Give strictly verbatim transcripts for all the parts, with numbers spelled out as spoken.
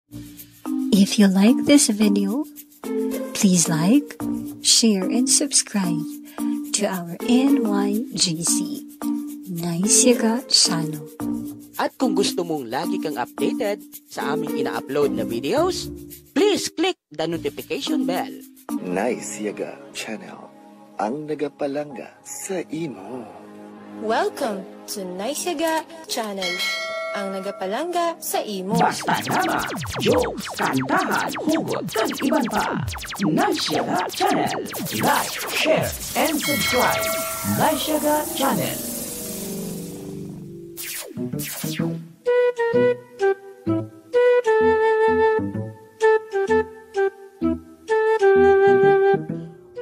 If you like this video, please like, share, and subscribe to our N Y G C Nice Yaga channel. At kung gusto mong lagi kang updated sa aming ina-upload na videos, please click the notification bell. Nice Yaga channel, ang nagapalangga sa imo. Welcome to Nice Yaga channel, ang nagapalangga sa imo. Basta drama, jokes, kantahan, hugot, kag iban pa. Nice Yaga channel. Like, share, and subscribe. Nice Yaga channel.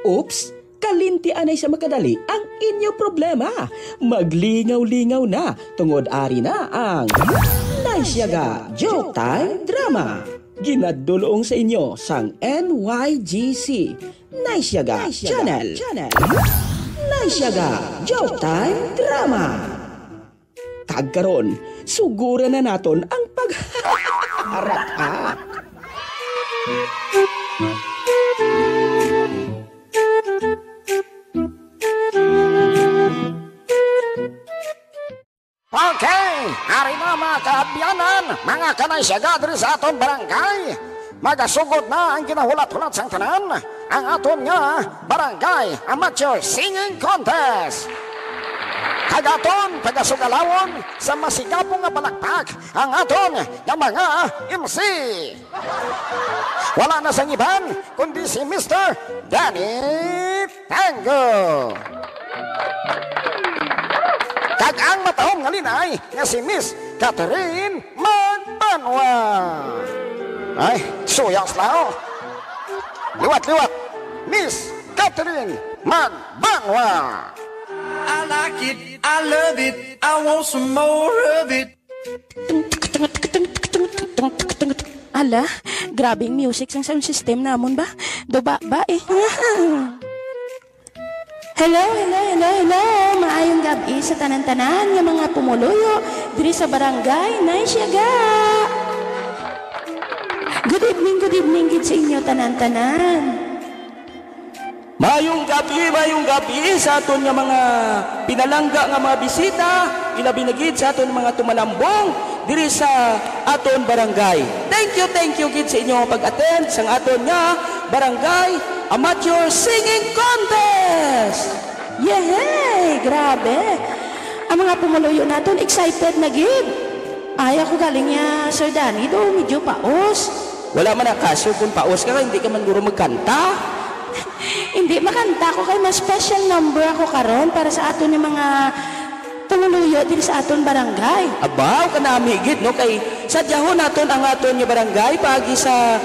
Oops! Kalinti anay sa makadali ang inyo problema. Maglingaw-lingaw na, tungod ari na ang Nice Yaga Joke Time Drama. Ginadulong sa inyo sang N Y G C Nice Yaga Channel. Nice Yaga Joke Time Drama. Kag karon, suguran na naton ang pag-, arak-ak. Okay, ari na, mga kaabyanan, mga ka-Nice Yaga diri sa aton barangay. Magasugod na ang ginahulat-hulat sang tanan, ang aton nga Barangay Amateur Singing Contest. Kag aton pagasugalawon sa masigapon nga palakpak ang aton nga mga M C. Wala na sang iban kundi si Mister Danny Tango. Kag ang matahom nga linay nga si Miss Catherine Magbanwa. Ay, suyas lang, oh. Liwat, liwat. Miss Catherine Magbanwa. I like it, I love it, I want some more of it. Ala, grabe ang music sang sound system namon ba? Duba ba eh. Hello, hello, hello, hello. Maayong gab-i sa tanan-tanan nga mga pumuluyo diri sa Barangay Nice Yaga. Good evening, good evening gid sa inyo tanan-tanan. Maayong gab-i, maayong gab-i sa aton nga mga pinalangga nga mga bisita, ilabi na gid sa aton mga tumalambong diri sa aton barangay. Thank you, thank you gid sa inyo nga pag-attend sang aton nga Barangay Amateur Singing Contest! Yehey! Grabe! Ang mga pumuluyo naton excited na gid. Ay, ako galing niya, Sir Danny, do medyo paos. Wala man ang kaso kung paos ka, hindi ka man guro magkanta. Hindi, makanta ko kay mas special number ako karon para sa aton nga mga pumuluyo diri sa aton barangay. Abaw, kanami gid, no? Kay sadyahon naton ang aton nga barangay paagi sa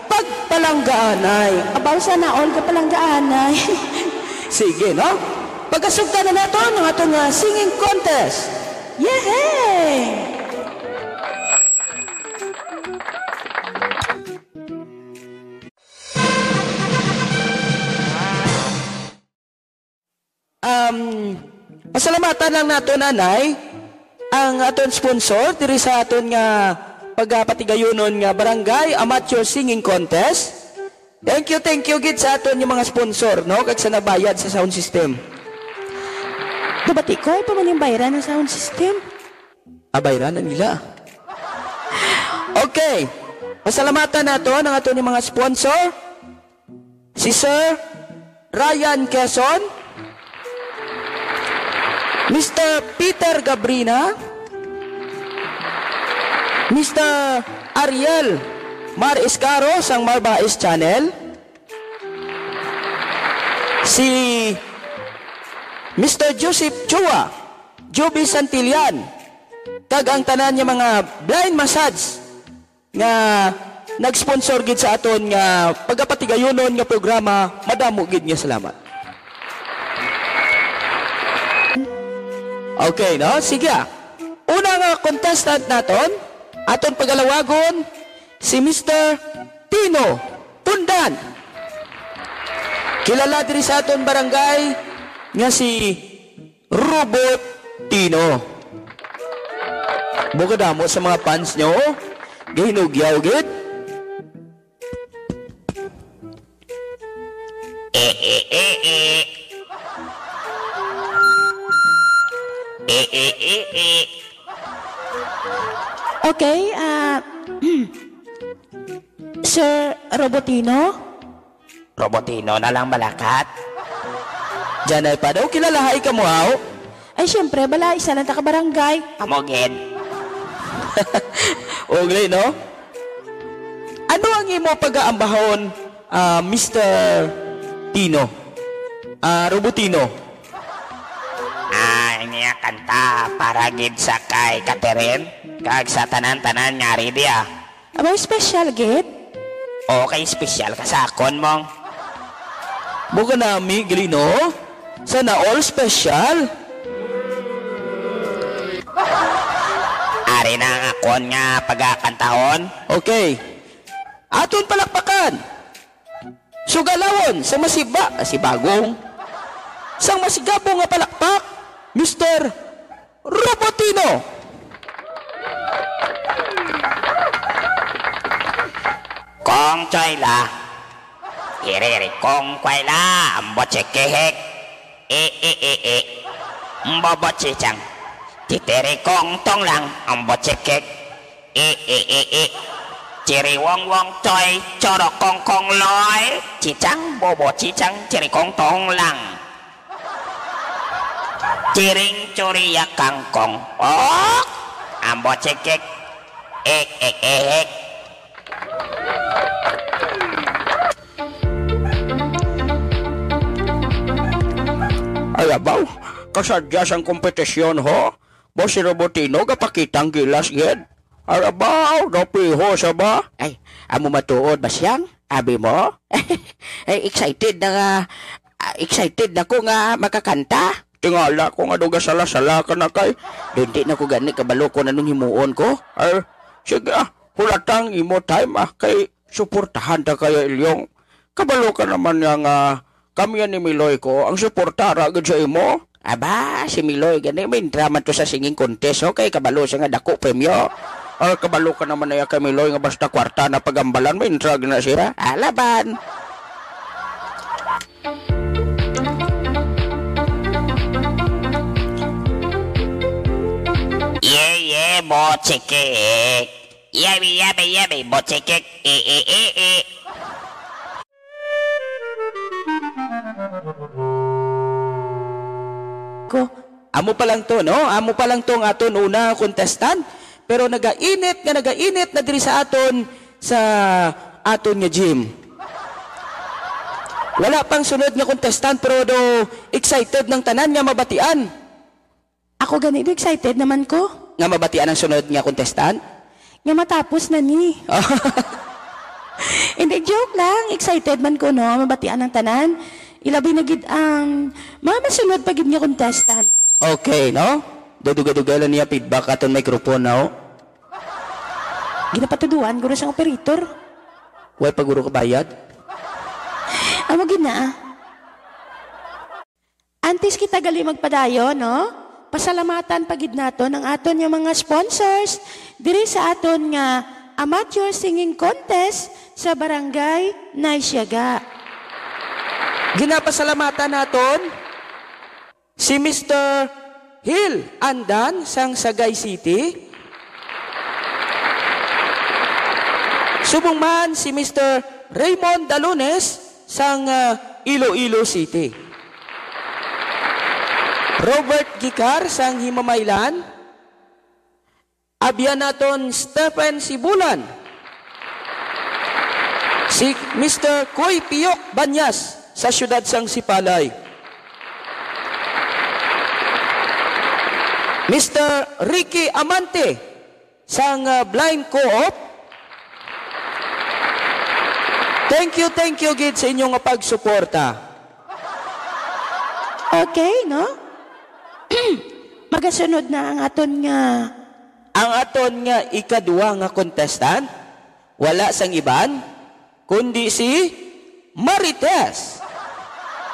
pagpalanggaanay. Abaw, sana all ka palanggaanay. Sige, no? Pagkasugdan na naton ang aton nga singing contest. Yehey! Um, pasalamatan lang nato, Nanay, ang aton sponsor diri sa aton nga pagapatigayunon nga Barangay Amateur Singing Contest. Thank you, thank you gid sa aton nga mga sponsor, no, kag sa nabayad sa sound system. Nabati ko, ay pa man yung bayran ng sound system. Abayran na nila. Okay. Pasalamatan nato ang aton nga mga sponsor. Si Sir Ryan Quezon, Mister Peter Gabrina, Mister Ariel Mar Escaro sang Marbais Channel, si Mister Joseph Chua, Joby Santillan, kag ang tanan nga mga blind massage nga nag-sponsor gid sa aton nga pagapatigayunon nga programa, madamo gid nga salamat. Okay, no? Sige, ah. Una nga contestant naton, aton pagalawagon, si Mister Tino Tundan. Kilala diri sa aton barangay nga si Robot Tino. Buka damo sa mga fans nyo, oh. Gahinugyaw gid. E, e, e. E, e, e, e. Okay, ah, Sir Robotino? Robotino na lang, balakat. Diyan ay pa daw, kilalahay ka mo, aw? Ay, siyempre, bala, isa lang ta ka barangay. Amo gid. Ugli, no? Ano ang imo pag-aambahon, ah, Mister Tino? Ah, Robotino? Ah, ini nga kanta para gid sa kay Catherine, kag sa tanan-tanan nga ari di, ah. Amo special gid? Okay, special ka sa akon, mong. Buka nami, gali, no? Sana all special. Ari na ang akon nga pagakantahon. Okay. Aton palakpakan. Sugalawon sa masiba, ah, si Bagong. Sang masigabong nga palakpak, Mister Robotino. Kong Choy la, iriri kong kway la, ang botsikihik. E, e, e, e. Mbobo chichang. Titiri kong tong lang, ang botsikik. E, e, e, e. Chiri wong wong toy, choro kong kong loy. Chichang bobo chichang, chiri kong tong lang. Chiring churiya kangkong. Ok! Ang botsikik. Ik, ik, ik, ik. Ay, abaw, kasadya sang kompetisyon, ho? Bo si Robotino, gapakita ang gilas, gid. Ay, abaw, daw piho sa ba? Ay, amo matuod ba siyang? Abi mo? Ay, excited na nga, ah, excited na ko nga makakanta. Tingala ko nga daw gasala-sala ka na kay. Hindi na ko gani kabalo kung anong himuon ko. Ay, sige, ah, hulatang imo time, ah, kay suportahan ta kaya, Ilyong. Kabalo ka naman nga, nga kami ni Miloy ko ang suportara gid sa imo. Aba, si Miloy gani, maentra man to sa singing contest, okay? Kabalo siya nga dako premyo. Ah, kabalo ka naman na kay Miloy nga basta kwarta na pagambalan, maentra gid na siya. Alaban. Yeah, yeah, bochikik. Yabi, yabi, yabi, bochikik. E, e, e, e. Ko, amo pa lang to, no? Amo pa lang to ang aton una contestant. Pero nagainit nga nagainit na diri sa aton, sa aton nga gym. Wala pang sunod nga contestant, pero do excited ng tanan nga mabatian. Ako gani, do excited naman ko. Nga mabatian ang sunod nga contestant? Nga matapos na ni. Hindi, joke lang. Excited man ko, no? Mabatian ang tanan. Ilabi na gid ang mga masunod pa gid nga contestant. Okay, no? Dudugay-dugay lang niya feedback aton microphone, no? Ginapatuduan guro sang operator. Way pa guro kabayad? Amo gid na. Antes kita gali magpadayon, no? Pasalamatan pa gid naton ang aton nga mga sponsors diri sa aton nga amateur singing contest sa Barangay Naisiaga. Ginapasalamatan naton si Mister Hill Andan sang Sagay City. Subong man si Mister Raymond Dalones sang, ah, Iloilo City. Robert Gicar sang Himamaylan. Abyan naton Stephen Sibulan. Si Mister Koy Piyok Banyas sa siyudad sang Sipalay. Mister Ricky Amante sang, ah, Blind Co-op. Thank you, thank you gid sa inyo nga pagsuporta. Okay, no? Magasunod na ang aton nga Ang aton nga ikadua nga contestant, wala sang iban, kundi si Marites.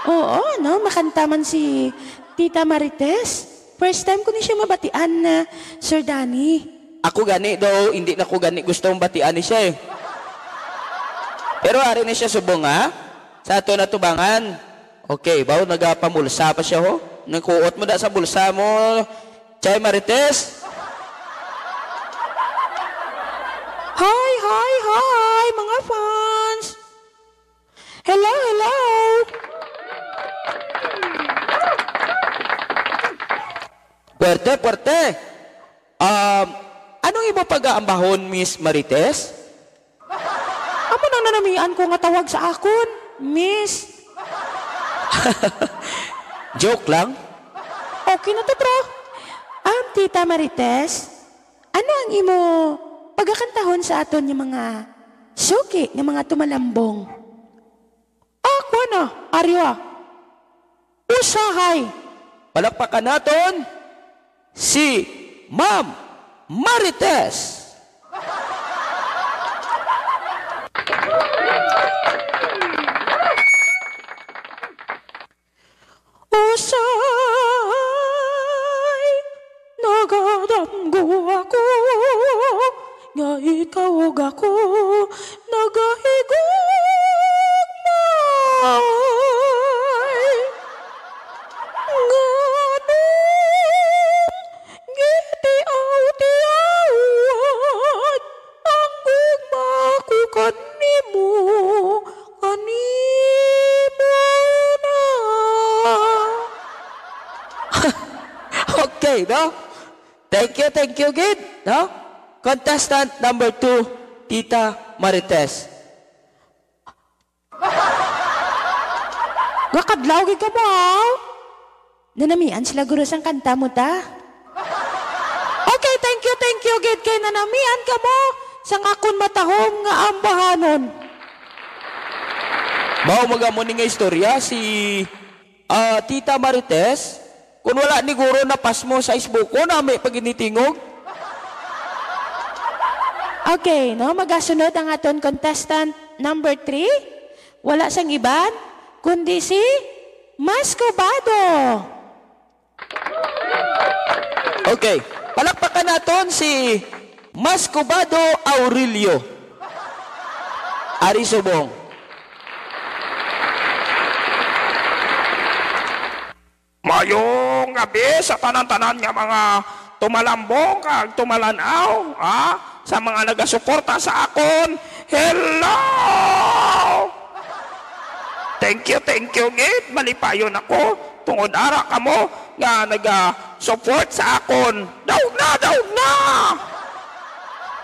Oo, no? Makanta man si Tita Marites. First time ko ni siya mabatian na, Sir Danny. Ako gani daw, hindi na ko gani gusto mabatian ni siya eh. Pero ari na siya subong, ha? Sa aton atubangan, Okay, baw nagapamulsa pa siya, ho? Nagkuot mo na sa bulsa mo, Chay Marites? Hi, hi, hi, mga fans! Hello, hello! Puwerte, puwerte! Um, anong imo pag-aambahon, Miss Marites? Amo nang nanamian ko nga tawag sa akon, Miss. Joke lang. Okay na to, bro. Um, Tita Marites, ano ang imo pagakantahon sa aton nga mga suki nga mga tumalambong? Ah, kuha na, Aryo, ah. Usahay. Palakpakan naton si Ma'am Marites. Usahay, nagadamgo ako nga ikaw ug ako nagahigugmay. Nganong gitiaw-tiawat ang gugma ko kanimo, kanimo na. Okay, no? Thank you, thank you, gid, no? Contestant number two, Tita Marites. Gakadlaw gid kamo, aw. Nanamian sila, guro, sang kanta mo, ta? Okay, thank you, thank you, gid, kay nanamian kamo sang akon matahom nga ambahanon. Mao, magamo ni nga istorya si, ah, Tita Marites. Kung wala ni guro napasmo sa isbuko, nami pa gid ni tingog. Okay, no? Magasunod ang aton contestant number three. Wala sang iban, kundi si Mascobado. Okay, palakpakan naton si Mascobado Aurelio. Ari subong. Maayong gabi sa tanan-tanan nga mga tumalambong kag tumalan-aw, ha? Sa mga nagasuporta sa akon. Hello! Thank you, thank you, gid. Malipayon ako tungod ara kamo nga naga-support sa akon. Daog na, daog na!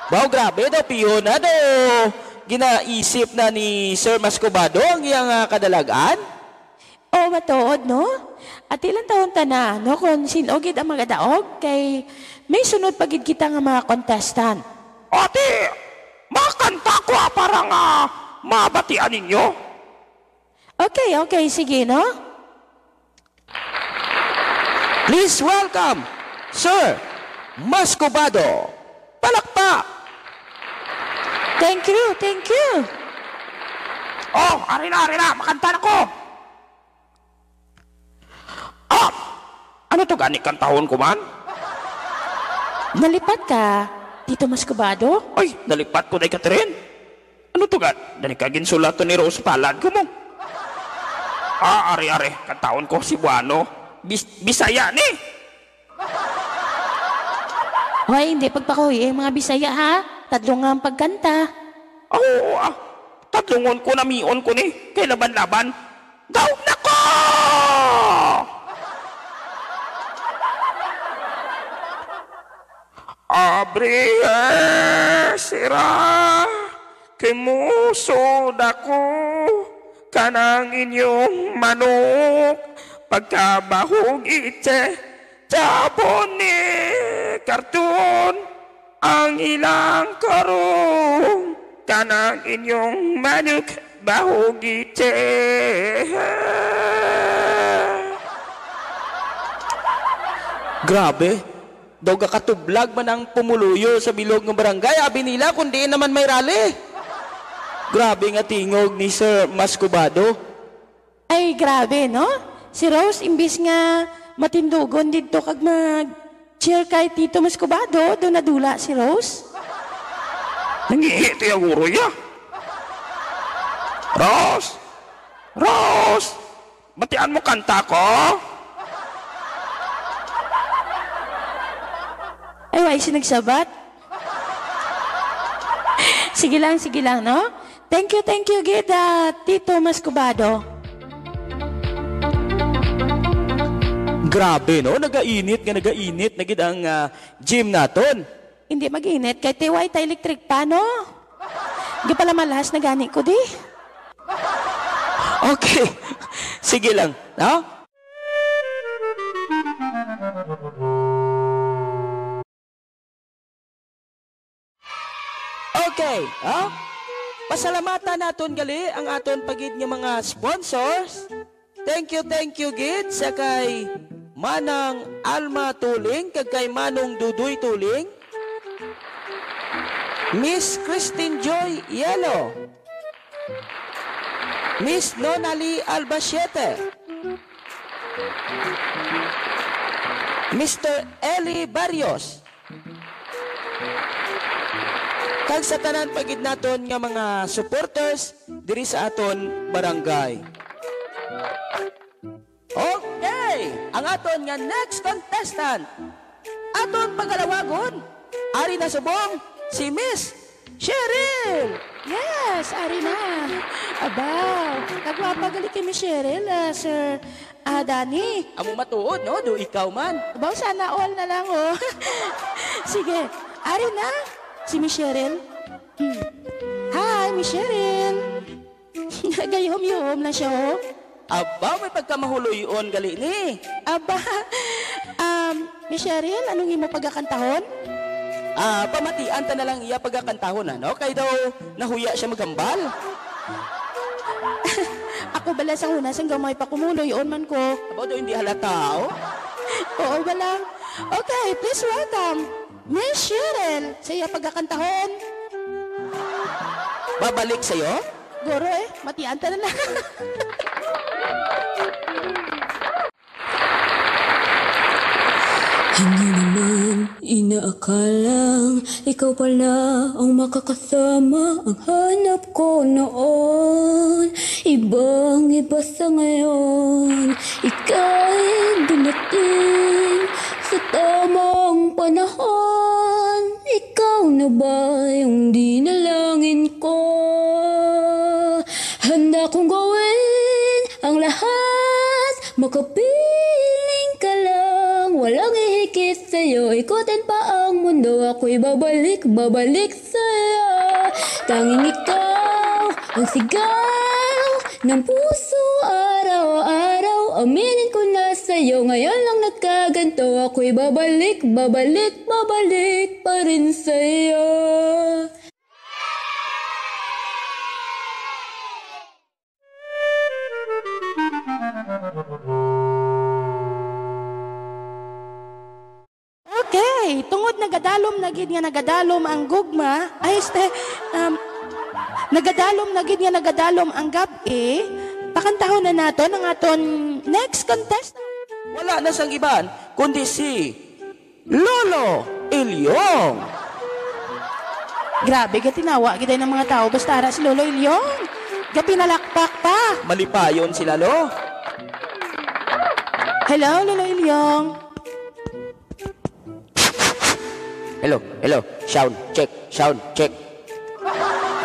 Baw, grabe daw, pihon na daw. Ginaisip na ni Sir Mascobado ang iyang, ah, kadalag-an? O, matuod, no? Ati lang tawon ta na, no, kung sin-o gid ang magadaog, kay may sunod pa gid kita nga mga contestant. Ati, makanta ko, ah, para nga mabatian ninyo. Okay, okay, sige, no? Please welcome Sir Mascobado. Palakpak! Thank you, thank you. Oh, ari na, ari na, makanta na ko. Ah! Ano to gani kantahon ko man? Nalipat ka, Tito Mascobado? Ay, nalipat ko, Day Catherine. Ano to gani? Dali ka ginsulaton ni Rose Palad ko mo. Ah, ari, ari, kantahon ko Cebuano. Bis-, Bisaya ni. Hoy, hindi pagpakuhi ang mga Bisaya, ha? Tadlong nga ang pagkanta. Oo, ah. Tadlungon ko, namion ko ni. Kay laban-laban. Daog na ko! Abri, eh, sira, kay musod ako, kanang inyong manok, pagkabahog itse, tapon ni karton, ang ilang karong, kanang inyong manok, bahog itse. Grabe. Daw gakatublag man ang pumuluyo sa bilog nga barangay, abi nila, kung diin naman may rally. Grabe nga tingog ni Sir Mascubado. Ay, grabe, no? Si Rose, imbis nga matindugon didto kag mag-cheer kay Tito Mascubado, do nadula si Rose. Nangihi ti ang uroy, ah. Rose! Rose! Batian mo kanta ko? Ay, why si nagsabat? Sige lang, sige lang, no? Thank you, thank you, gid, ah, Tito Mascobado. Grabe, no? Nagainit nga nagainit na gid ang, ah, gym naton. Hindi mag-init kay tiway ta electric pa, no? Gipalamalhas na gani ko di. Okay. Sige lang, no? Okay, ha? Pasalamatan naton gali ang aton pa gid nga mga sponsors. Thank you, thank you gid sa kay Manang Alma Tuling kag kay Manong Dudoy Tuling. Miss Christine Joy Yelo. Miss Nonali Albasiete. Mister Eli Barrios. Kag sa tanan pa gid naton nga mga supporters diri sa aton barangay. Okay, ang aton nga next contestant, aton pagalawagon, ari na subong si Miss Cheryl. Yes, ari na. Abaw, kagwapa gali kay Miss Cheryl, ah, Sir, ah, Danny. Amo matuod, no? Do ikaw man. Abaw, sana all na lang, oh. Sige, ari na si Miss Cheryl. Hmm. Hi, Miss Cheryl. Gayuhom-yuhom na siya, oh. Aba, may pagkamahuloy-on gali ni. Aba, um, Miss Cheryl, anong imo pagakantahon? Ah, pamatian ta na lang iya pagakantahon, ano? Kay daw nahuya siya maghambal. Ako bala sang una, sang gamay pa, kumuloy-on man ko. Aba, daw hindi halata, oh. Oo bala. Okay, please welcome Miss Cheryl sa iya pagakantahon. Babalik sa'yo? Guro eh, matian ta na lang. Hindi naman inaakalang ikaw pala ang makakasama ang hanap ko noon. Ibang iba sa ngayon, ika'y dumating sa tamang panahon. Ikaw na ba yung dinalangin ko? Handa kong gawin ang lahat. Makapiling ka lang, walang ihikit sa'yo. Ikutin pa ang mundo, ako'y babalik, babalik sa'yo. Tanging ikaw ang sigaw ng puso araw-araw. Aminin ko na sa'yo, ngayon lang nagkaganto. Ako'y babalik, babalik, babalik pa rin sa'yo. Okay, tungod nagadalom na gid nga nagadalom ang gugma, ay, este, um, nagadalom na gid nga nagadalom ang gab-i, pakantahon na naton ang aton next contestant. Wala na sang iban kundi si Lolo Ilyong. Grabe, gatinawa gid ng mga tao basta ara si Lolo Ilyong. Gapinalakpak pa. Malipayon sila, lo. Hello, Lolo Ilyong. Hello, hello. Sound check, sound check.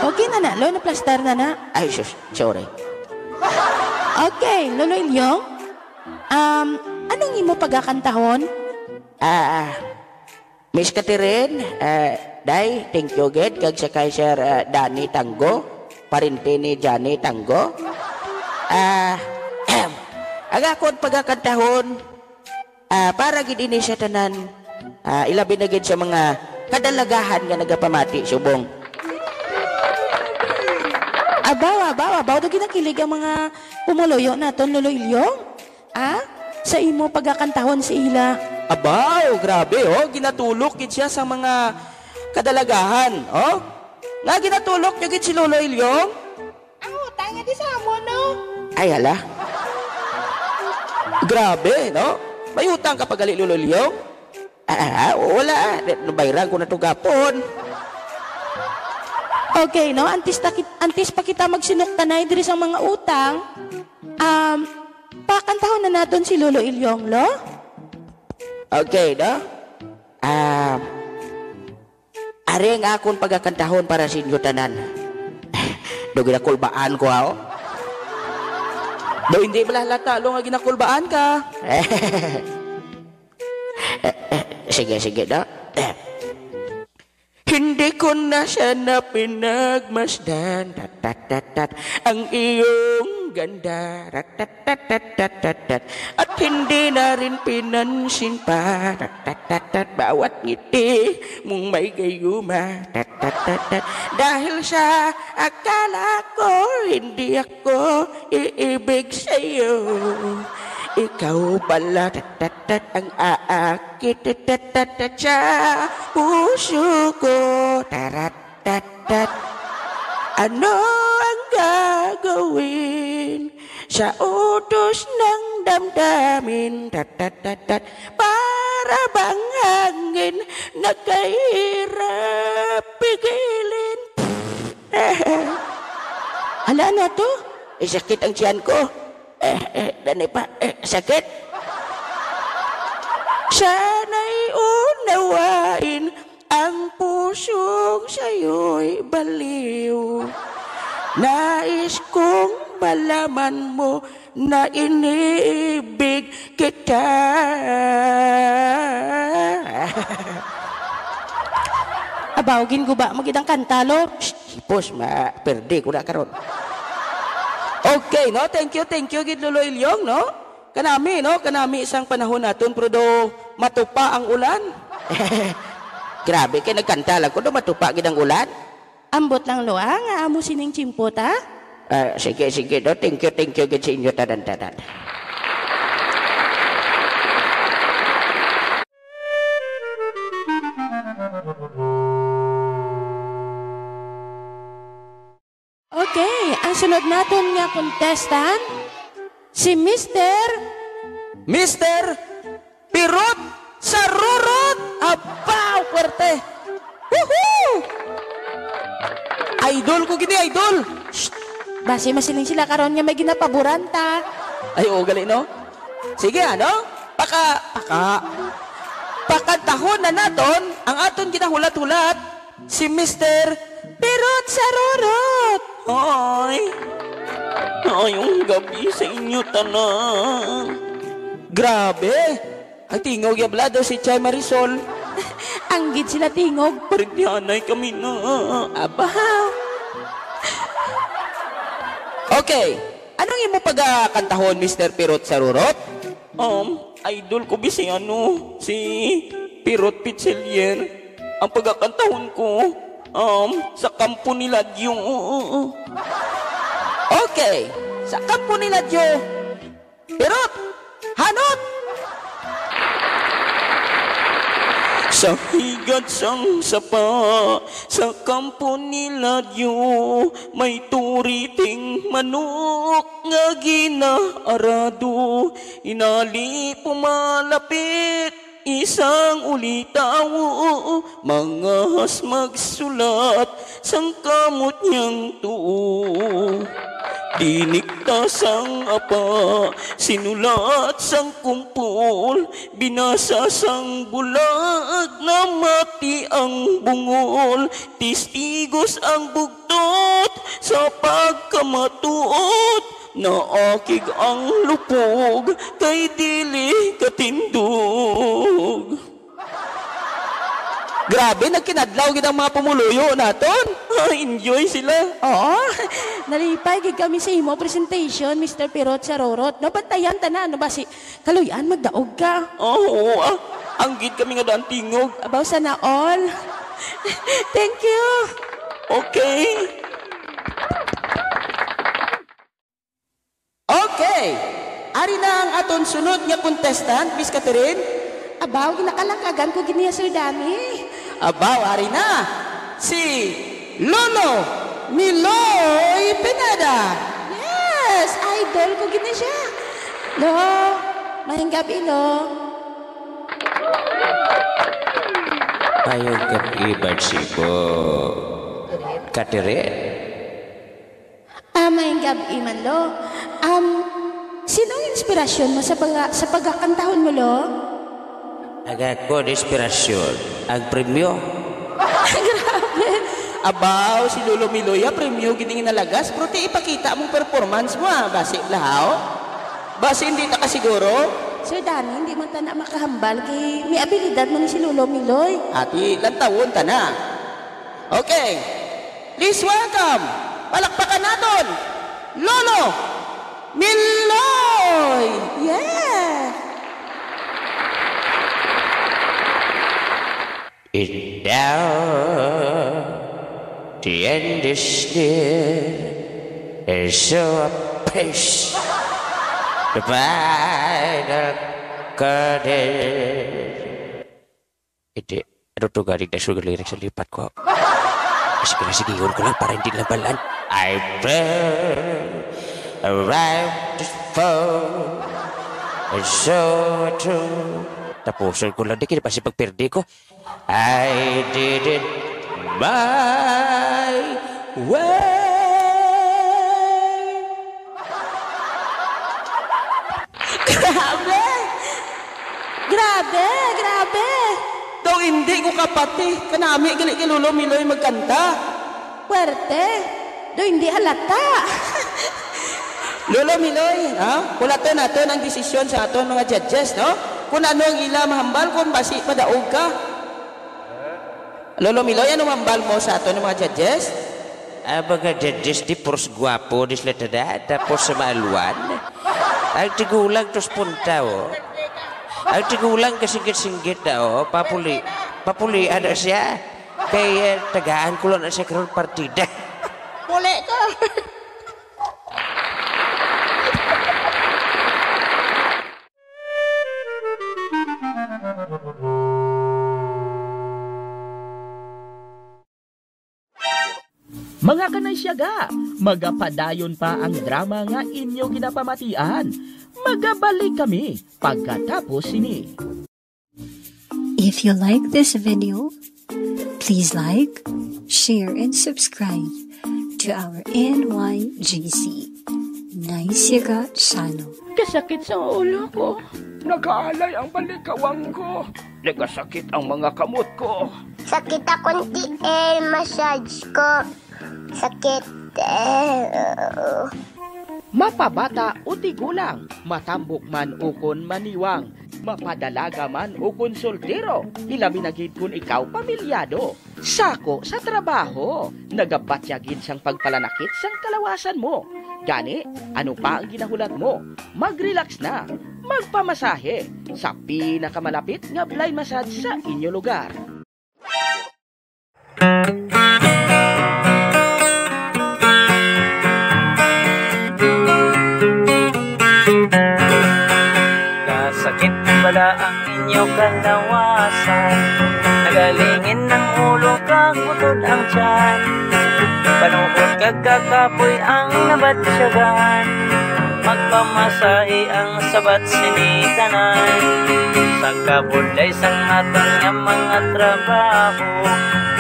Okay na na, lo, naplastar na na. Ay, sus, sorry. Okay, Lolo Ilyong. Um, anong imo pagakantahon? Ah, Miss Catherine, ah, Day, thank you gid kag sa kay Sir, ah, Danny Tango, parente ni Johnny Tango. Ah, ang akon pagakantahon, ah, para gid ini sa tanan, ah, ilabi na gid sa mga kadalagahan nga nagapamati subong. Abaw, abaw, abaw, daw ginakilig ang mga pumuluyo naton, Lolo Ilyong. Ah? Sa imo pagakantahon si ila? Abaw, grabe, oh. Ginatulok gid siya sa mga kadalagahan, oh. Nga ginatulok niyo gid si Lolo Ilyong? Ang utang nga di sa amo, no? Ay, hala. Grabe, no? May utang ka pa gali, Lolo Ilyong? Ah, ah, ah, wala, ah. Nabayran ko na to gapon. Okay, no? Antes, ta kit-, antes pa kita magsinuktanay diri sa mga utang, um, Pakantahon na naton si Lolo Ilyong, lo? Okay, no? Ah, ari ang akon pagakantahon para sa inyo tanan. Do ginakulbaan ko, aw. Do hindi bala halata, lo, nga ginakulbaan ka. Sige, sige, do. Hindi ko na sana pinagmasdan, tat, tat, tat, tat, ang iyong ganda, rat, tat, tat, tat, tat, tat, tat. At hindi na rin pinansin pa, tat, tat, tat, tat, bawat ngiti mong may gayuma, tat, tat, tat, tat. Dahil sa akala ko, hindi ako iibig sa'yo. Ikaw pala, tat, tat, tat, ang aakit, tat, tat, tat, tat, sa puso ko. Tarat, tat, tat. Ano ang gagawin sa utos ng damdamin? Tat, tat, tat, tat. Para bang hangin na kahirap pigilin? Hala, ano to? Eh, sakit ang tiyan ko. Eh, eh, dani pa. Eh, sakit. Sana'y unawain ang pusong sa'yo'y baliw. Nais kong malaman mo na iniibig kita. Abaw, ginguba mo gid ang kanta, lo. Shh, hipos, ma-, perdi ko na karon. Okay, no? Thank you, thank you, gid, Lolo Ilyong, no? Kanami, no? Kanami sang panahon naton, pero do matupa ang ulan. Grabe, kay nagkanta lang ko, do matupa gid ang ulan. Ambot lang, lo, ah, nga amo sining tiyempo ta. Ah, sige, sige, do. Thank you, thank you, gid sa inyo, tanan-tanan. Okay, ang sunod naton nga contestant, si Mister Mister Pirot Sarurot! Abaw, puwerte! Woohoo! Idol ko gini, idol! Shh! Basi masiling sila karon nga may ginapaboran ta. Ay, oo, gali, no? Sige, ano? Paka-, paka-, pakantahon na naton ang aton ginahulat-hulat, si Mister Pirot Sarurot. Hoy. Maayong gabi sa inyo tanan. Grabe. Ang tingog ya bala daw si Chay Marisol. Anggid sila tingog. Parigdihanay kami na. Aba. Okay. Anong imo pagakantahon, Mister Pirot Sarurot? Um, idol ko bi si ano, si Pirot Pichelier. Ang pagakantahon ko, um, Sa Kampo ni Ladyo. Okay, Sa Kampo ni Ladyo. Pirot! Hanot! Sa higad sang sapa, sa kampo ni Ladyo, may turiting manok nga ginaarado. Inali pumalapit isang ulitawo, mangas magsulat sang kamot niyang tuo. Dinikta sang apa, sinulat sang kumpol, binasa sang bulag, namati ang bungol, testigos ang bugtot sa pagkamatuod, naakig ang lupog kay dili katindog. Grabe, nagkinadlaw gid ang mga pumuluyo naton. Ah, enjoy sila. Oo. Nalipay gid kami sa imo presentation, Mister Pirot Sarurot. No, bantayan ta na, ano ba si Kaluy-an, magdaog ka. Ah, oo, ah. Anggid kami nga daan tingog. Abaw, sana all. Thank you. Okay. Okay. Ari na ang aton sunod nga contestant, Miss Catherine. Abaw, ginakalakagan ko gid niya, Sir Danny. Abaw, ari na si Lolo Miloy Pineda. Yes, idol ko gid ni siya. Lo, maayong gabi, lo. Maayong gabi, Barsibo. Catherine? Ah, maayong gabi man, lo. Um, Sino ang inspirasyon mo sa pag-, sa pagkakantahon mo, Lo? Ang akon inspirasyon, ang premyo. Grabe. Abaw, si Lolo Miloy, ah, premyo gid ang nalagas, pero ti ipakita mong performance mo, ah, basi blahaw. Basi hindi ta kasiguro. Sir Danny, hindi man ta na makahambal kay may abilidad man ni si Lolo Miloy. Ati, lantawon ta na. Okay. Please welcome, palakpakan naton, Lolo Miloy! Yeah! And now, the end is near, and so apace the final curtain. Hindi. Ano to galing na sugar lyrics sa lipat ko? Sige na, sigihon ko lang para hindi lang balaan. I will arrive to fall, and so true. Tapuson ko lang, di kini pa si pagperde ko. I did it my way. Grabe! Grabe! Grabe! Daw hindi ko kapati. Kanami gali kay Lolo Miloy magkanta. Puwerte. Daw hindi halata. Lolo Miloy, ha? Hulaton naton ang desisyon sa aton mga judges, no? Kung ano ang ila mahambal, kung basi padaog ka. Lolo Miloy, ano mambal mo sa aton nga mga judges? Ang mga judges, di puros gwapo, di sila tada, tapos sa maalwan. Ang tigulang tos punta, oh. Ang tigulang kasinggit-singgit na, oh. Papuli, papuli, ano siya? Kay, eh, tagaan ko lang na siya karon partida. Puli ko. Mga kanay siyaga, magapadayon pa ang drama nga inyo ginapamatian. Magabalik kami pagkatapos sini. If you like this video, please like, share, and subscribe to our N Y G C, Nice Yaga Channel. Kasakit sa ulo ko. Nagaalay ang balikawang ko. Nagasakit ang mga kamot ko. Sakit akong tiil, massage ko. Sakit. Eh, oo. Mapabata o tigulang, matambok man ukon maniwang, mapadalaga man ukon soltero, hilabi na gid kon ikaw pamilyado. Sako sa trabaho, nagabatya gid sang pagpalanakit sang kalawasan mo. Gani, ano pa ang ginahulat mo? Mag-relax na. Magpamasahe sa pinakamalapit nga Blay Massage sa inyo lugar. Kasakit bala ang inyo kalawasan, nagalingin ang ulo kag butod ang tiyan, panuhot kag kakapoy ang nabatsyagan. Magpamasahe ang sabat sini tanan. Sa kabudlay sang aton nga mga trabaho,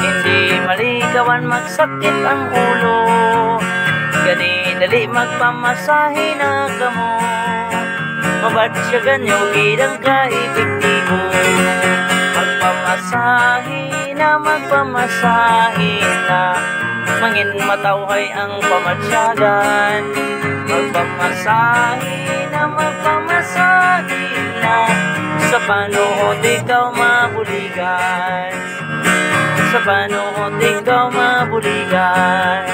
hindi malikawan magsakit ang ulo. Gani, dali magpamasahe na kamo. Mabatsyagan nyo gid ang ka-epektibo. Magpamasahe na, magpamasahe na. Mangin matawhay ang pamatyagan. Magpamasahe na, magpamasahe na. Sa panuhot ikaw mabuligan. Sa panuhot ikaw mabuligan.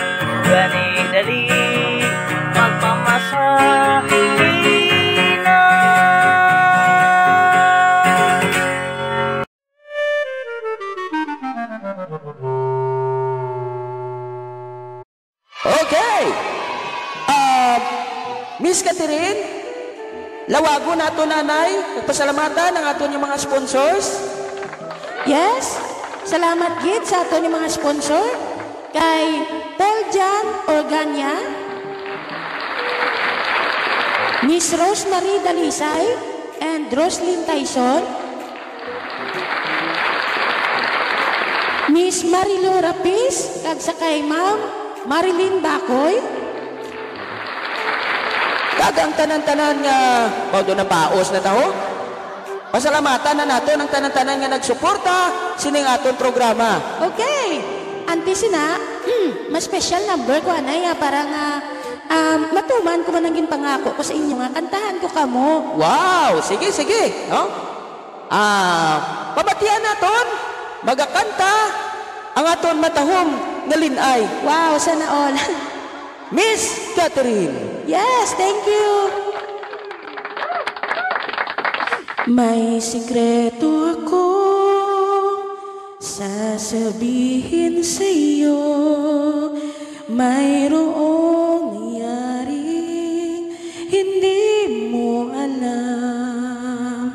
Gani dali, magpamasahe na. Okay. Ah, Miss Catherine, lawagon nato, nanay, ug pasalamatan ang aton nga mga sponsors. Yes. Salamat gid sa aton nga mga sponsor. Kay Paul Jan Organia, Miss Rosemary Dalisay, and Roslyn Tyson, Miss Marilu Rapis, kag sa kay Ma'am Marilyn Bacoy. Kag ang tanan-tanan nga, mao do na, paos na ta, ho? Pasalamatan na naton ang tanan-tanan nga nagsuporta sining aton programa. Okay. Antes na, mas special number ko, anay, ah, para nga, um, matuman ko man ang ginpangako ko sa inyo nga kantahan ko kamo. Wow! Sige, sige, no? Ah, pamatian naton, magakanta ang aton matahom nga Lin-ay. Wow, sana all. Miss Catherine. Yes, thank you. May sikreto akong sasabihin sa iyo. Mayroong nangyaring hindi mo alam.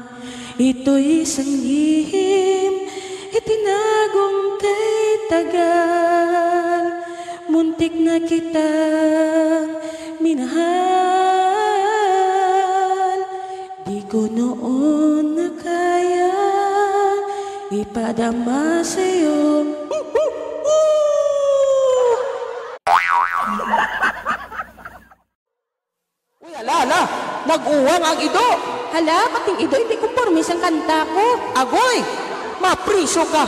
Ito'y isang lihim, itinagong kay tagal. Muntik na kitang minahal. Di ko noon na kaya ipadama sa'yo. Uy, hala, hala. Nag-uwang ang ido. Hala, pati ang ido, hindi kumporme sang kanta ko. Agoy, mapriso ka.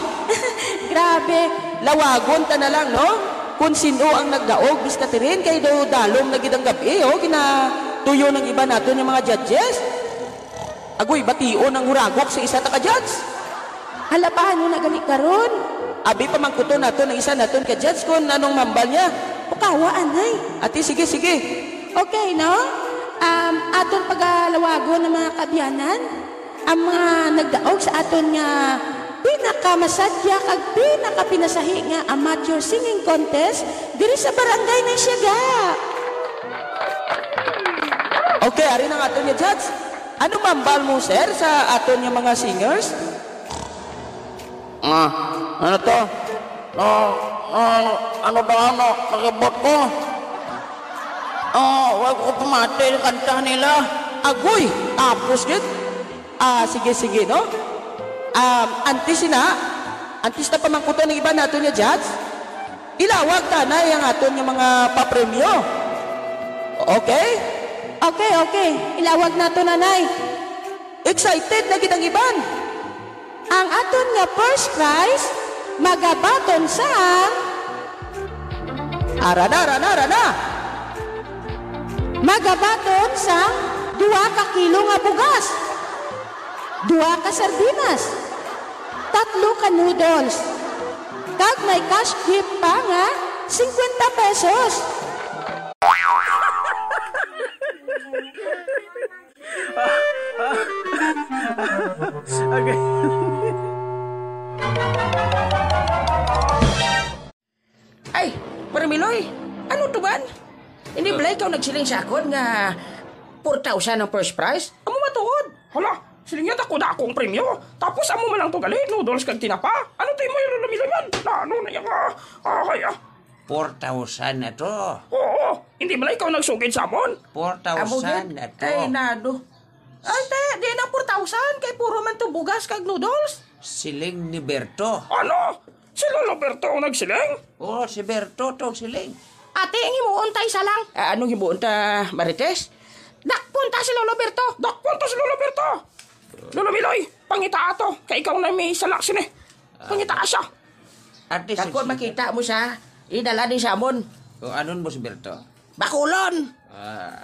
Grabe. Lawagon ta na lang, no? Kung sino ang nagdaog, Miss Catherine, kay do dalom na gid ang gab-i, oh, ginatuyo ng iba naton yung mga judges. Agoy, bation ang huragok sa isa ta ka judge. Hala, paano na gani karon? Abi, pamangkuton naton ang isa naton ka judge kung anong mambal niya. Pukawa, anay. Ati, sige, sige. Okay, no? Um, aton pagalawagon ang mga kaabyanan, ang mga nagdaog sa aton nga pinakamasadya kag pinakapinasahi nga amateur singing contest diri sa Barangay Nasiaga. Okay, ari na ang aton nga judge. Ano mambal mo, sir, sa aton nga mga singers? Ah, ano to? Ah, ah, ano ba, ano? Nakabot ko? Ah, wag ko pamati ang kanta nila. Agoy, tapos gid. Ah, sige, sige, no? Um, antes na, antes na pamangkuton ang iba naton nga judge, ilawag ta anay ang aton nga mga papremyo. Okay? Okay, okay. Ilawag naton anay. Excited na gid ang iban. Ang aton nga first prize magabaton sang Ara na, ara na, ara na. Magabaton sang duha ka kilo nga bugas, duha ka sardinas, tatlo ka noodles, kag may cash gift pa nga singkwenta pesos. Okay. Ay, Pare Miloy, ano to man? Hindi bala ikaw nagsiling sa akon nga four thousand ang first prize? Amo matuod. Hala, siling niya dako-dako ang premyo. Tapos amo man lang to gali, noodles kag tinapa. Ano to imo, Lolo Miloy man? Na, ano na yan, ah, ah, ay, ah. Four thousand na to. Oo, hindi bala ikaw nagsugid sa amon? Four thousand na to. Ay, nado. Ay, te, di na four thousand, kay puro man to bugas kag noodles. Siling ni Berto. Ano? Si Lolo Berto ang nagsiling? Oo, si Berto to ang siling. Ate, ang himuon ta isa lang. Ah, anong himuon ta, Marites? Dakpon ta si Lolo Berto. Dakpon ta si Lolo Berto. Lolo Miloy, pangitaa to. Kay ikaw na may sala sini. Pangitaa siya. Ate, Dakpon, sige. Makita mo siya. Idala ni Samon. O, anon mo si Berto? Bakulon. Ah.